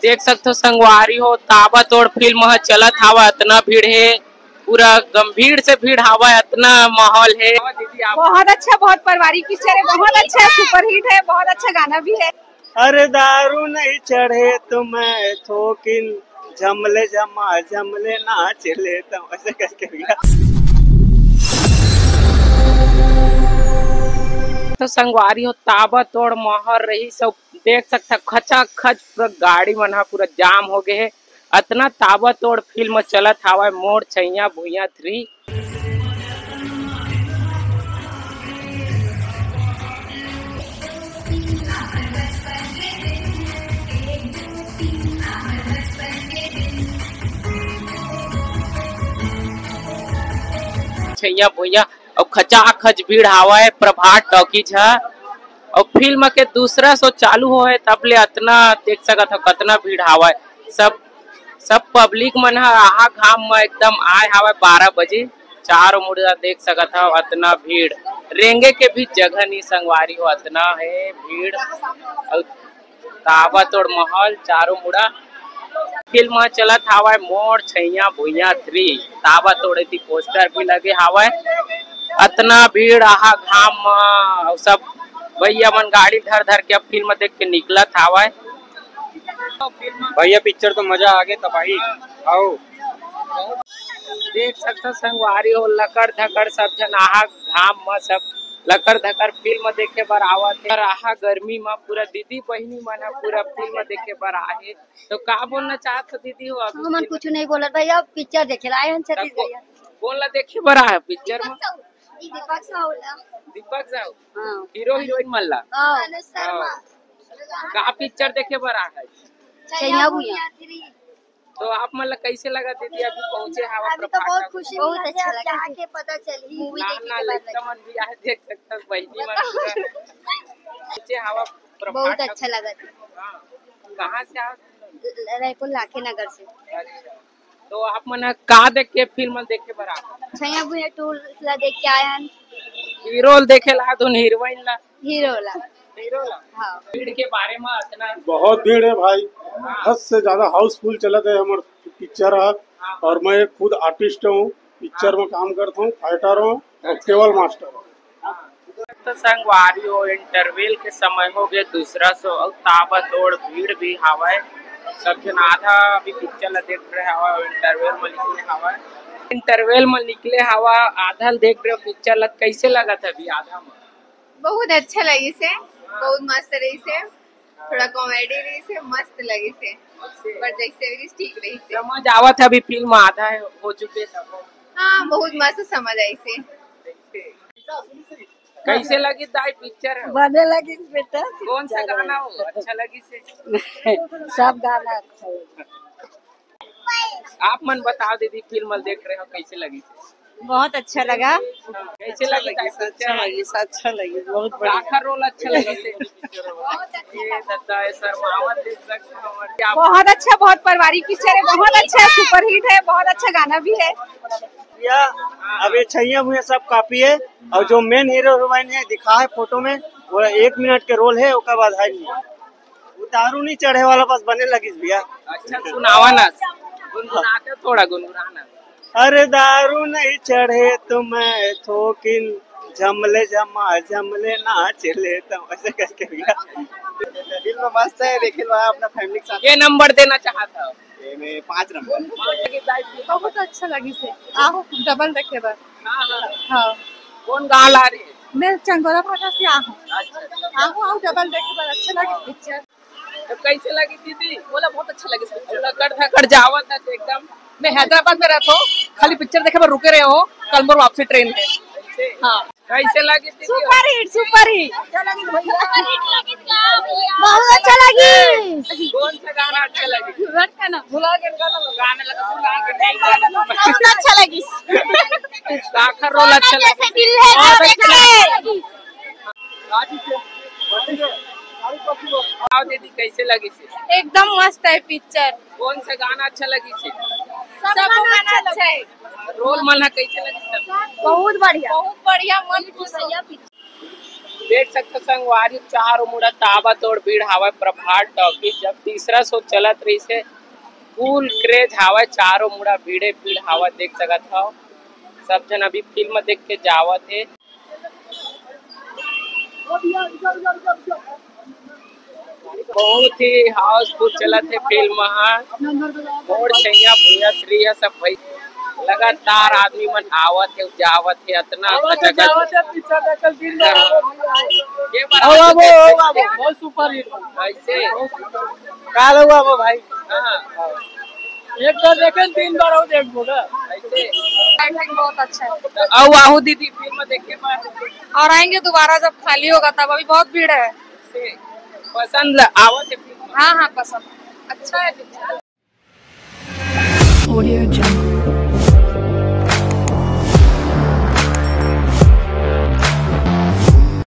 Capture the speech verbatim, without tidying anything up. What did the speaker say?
देख सकथो संगवारी हो, ताबड़तोड़ फिल्म ह चलत हावय, अतना भीड़ हे, पूरा गंभीर से भीड़ हावय, अतना माहौल हे। बहुत अच्छा, बहुत पारिवारिक पिक्चर है, बहुत अच्छा है, सुपरहिट है, बहुत अच्छा गाना भी है। अरे दारू नहीं चढ़े तो मैं थोकिन, झमले झमा झमले नाच लेता हूँ, ऐसे करके भैया। तो संगवारी हो, ताबड़तोड़ माहौल रही, सब देख सकता, खचाखच पूरा गाड़ी मन ह पूरा जाम हो गए हे। अतना ताबड़तोड़ फिल्म चलत हावय, मोर छैया भुइया थ्री। छैया भुइया अउ खचाखच भीड़ हावय प्रभात टॉकीज ह। अउ फिल्म के दूसरा शो चालू होहे, तब ले अतना देख सकत हो, कतना भीड़ हावय। सब, सब पब्लिक मन ह आहा घाम म एकदम आए हावय बारह बजे। चारों मुड़ा देख सकत हो, अतना भीड़, रेंगे के भी जगह नहीं संगवारी हो, अतना हे भीड़। अउ ताबड़तोड़ माहौल चारों मुड़ा। फिल्म ह चलत हावय मोर छैया भुइया थ्री। ताबड़तोड़ एती पोस्टर भी लगे हावय। अतना भीड़ आहा घाम म, अउ सब भैया मन गाड़ी धर धर के अब फिल्म देख के निकलत हावय। भैया पिक्चर तो मजा आ गे, तबाही। आओ। देख सकथो संगवारी हो, लकड़ धकड़ सब झन आहा घाम म सब लकड़ धकड़ फिल्म देखे बर आवत हे। अउ आहा गर्मी म पूरा दीदी बहिनी मन ह पूरा फिल्म देखे बर आए हे। तो का बोलना चाहत हो दीदी हो अभी हमन फिल्म कुछ नहीं बोलत भैया, पिक्चर देखे ला आए हन तब को-, छत्तीसगढ़िया। कोन ला देखे बर आए हो पिक्चर म? दीपक साहू ला। दीपक साहू? हाँ। हीरो हीरोइन मन ला? हाँ। अनुज शर्मा। का पिक्चर देखे बर आए हो? छैया भुइया। तो आप मन ला कैसे लगा दीदी, अभी पहुँचे हवा अभी तो प्रभात बहुत का? खुशी बहुत मिला अच्छा है, लगा। जाके पता चली मूवी ना, देखे ना, के बाद लड़का लगा। मन भी आए, देख सकते हो, बहिनी मन पूरा। पहुँचे हवा प्रभात बहुत का। अच्छा लगा था। हाँ। कहाँ से आओ तुम लोग? ल-, रायपुर लाखे नगर से। अच्छा। तो आप मन ह का देख के फिल्म देखे बर आ? छैया भुइया टू ला देख के आए हन। हीरो ल देखे ला, तुम हीरोइन ला? हीरो ला। हीरो ला? हाँ। भीड़ के बारे में इतना बहुत भीड़ है भाई, हाँ। हद से ज्यादा हाउसफुल चलत है हमर पिक्चर ह। हाँ। और मैं खुद आर्टिस्ट हूँ, पिक्चर हाँ। में काम करता हूँ, फाइटर हूँ और केबल मास्टर हूँ। तो संगवारी हो, इंटरवल के समय हो गए, दूसरा शो अउ ताबड़तोड़ भीड़ भी हावय। सब झन आधा अभी पिक्चर ला देख रहे हावय, इंटरवल में निकले हावय। इंटरवल में निकले हावा, आधा ल देख रहे हो पिक्चर ला, कैसे लगत हे अभी आधा में? बहुत अच्छा लगिस हे, बहुत मस्त रहिस हे, थोड़ा कॉमेडी रहिस हे, मस्त लगिस हे। पर जैसे भी ठीक रहिस हे। समझ आवत हे अभी फिल्म आधा है, हो चुके सब। हाँ, बहुत मस्त समझ आइस हे। कैसे लगी दाई पिक्चर? बने लगिस बेटा। कौन सा गाना हो अच्छा लगिस हे? सब गाना अच्छा लगे। आप मन बताओ दीदी, फिल्म देख रहे हो, कैसे लगी? बहुत अच्छा लगा। कैसे लगी? अच्छा लगी, अच्छा लगी, बहुत बढ़िया। आखिर रोल अच्छा लगा से? ये दादा, ये शर्मावत देख सकते हो हमारे। बहुत अच्छा, बहुत पारिवारिक पिक्चर है, बहुत अच्छा है, सुपरहिट है, बहुत अच्छा गाना भी है। या, अब ये छैया हुए सब कॉपी है, और जो मेन हीरो हीरोइन है दिखा है फोटो में, वो एक मिनट के रोल है, ओकर बाद है नहीं। वो दारू नहीं चढ़े वाला बस बने लगिस भैया। अच्छा, सुनावा ना, गुनगुनाते थोड़ा, गुनगुनाना। अरे दारू नहीं चढ़े तो मैं थोकिन झमले झमा झमले नाच लेता हूँ, ऐसे करके भैया। फिल्म मस्त है, देखे लो आप अपना फैमिली के साथ। ये नंबर देना चाहता हूँ। ये में पाँच नंबर। बहुत अच्छा लगिस हे, आहो डबल देखे बर। हाँ, हाँ। हाँ। कौन गाँव ला रही है? मैं चंगोरा भाटा से आहूँ। अच्छा। आहूँ, आहूँ डबल देखे बर, अच्छा लगिस पिक्चर। तो कैसे लगी दीदी? बोला बहुत अच्छा लगिस पिक्चर। लकड़ धकड़ जावत है तो एकदम। मैं हैदराबाद में रहता हूँ, खाली पिक्चर देखे बर रुके रहे हो, कल मोर वापसी ट्रेन है। हाँ। कैसे लगी दीदी? Super hit, super hit. बहुत अच्छा लगी। कौन सा गाना अच्छा लगी? रट का ना। भुला गए गाना, गाना लगा, भुला गए। बहुत अच्छा लगी। काकर रोल अच्छा लगी? जैसे दिल है, और वो अच्छा देखे। लगी। आओ दीदी, कैसे लगी से? एकदम मस्त है पिक्चर। कौन सा गाना अच्छा लगी से? सब गाना अच्छा है। रोल मन ह कैसे लगी सब? बहुत बढ़िया। बहुत बढ़िया, मन खुश हो गया पिक्चर। देख सकत हो संगवारी, चारों मुड़ा ताबड़तोड़ भीड़ हावय प्रभात टॉकीज। जब तीसरा शो चलत रहिस हे, full craze हावय, चारों मुड़ा भीड़े भीड़ हावय, देख सकत हो। सब झन अभी फिल्म देख के जावत हे। बहुत ही हाउसफुल चलत हे फिल्म ह। मोर छैया भुइया श्री ह सब भाई, लगातार आदमी मन आवत हे, जावत हे, अतना खचाखच। के बार आओ, आओ, आओ, आओ। बहुत सुपर हिट। ऐसे? का रहुआ वो भाई? हाँ। एक बार देखे, तीन बार और देखबो ना। ऐसे? Timing बहुत अच्छा है। तो आओ, आहू दीदी, फिल्म देखे बर। और आएंगे दोबारा जब खाली होगा तब, अभी बहुत भीड़ है। ऐसे? पसंद ल-, आवत है फिल्म? हाँ, हाँ, पसंद। अच्छा है पिक्चर। Audio Jungle।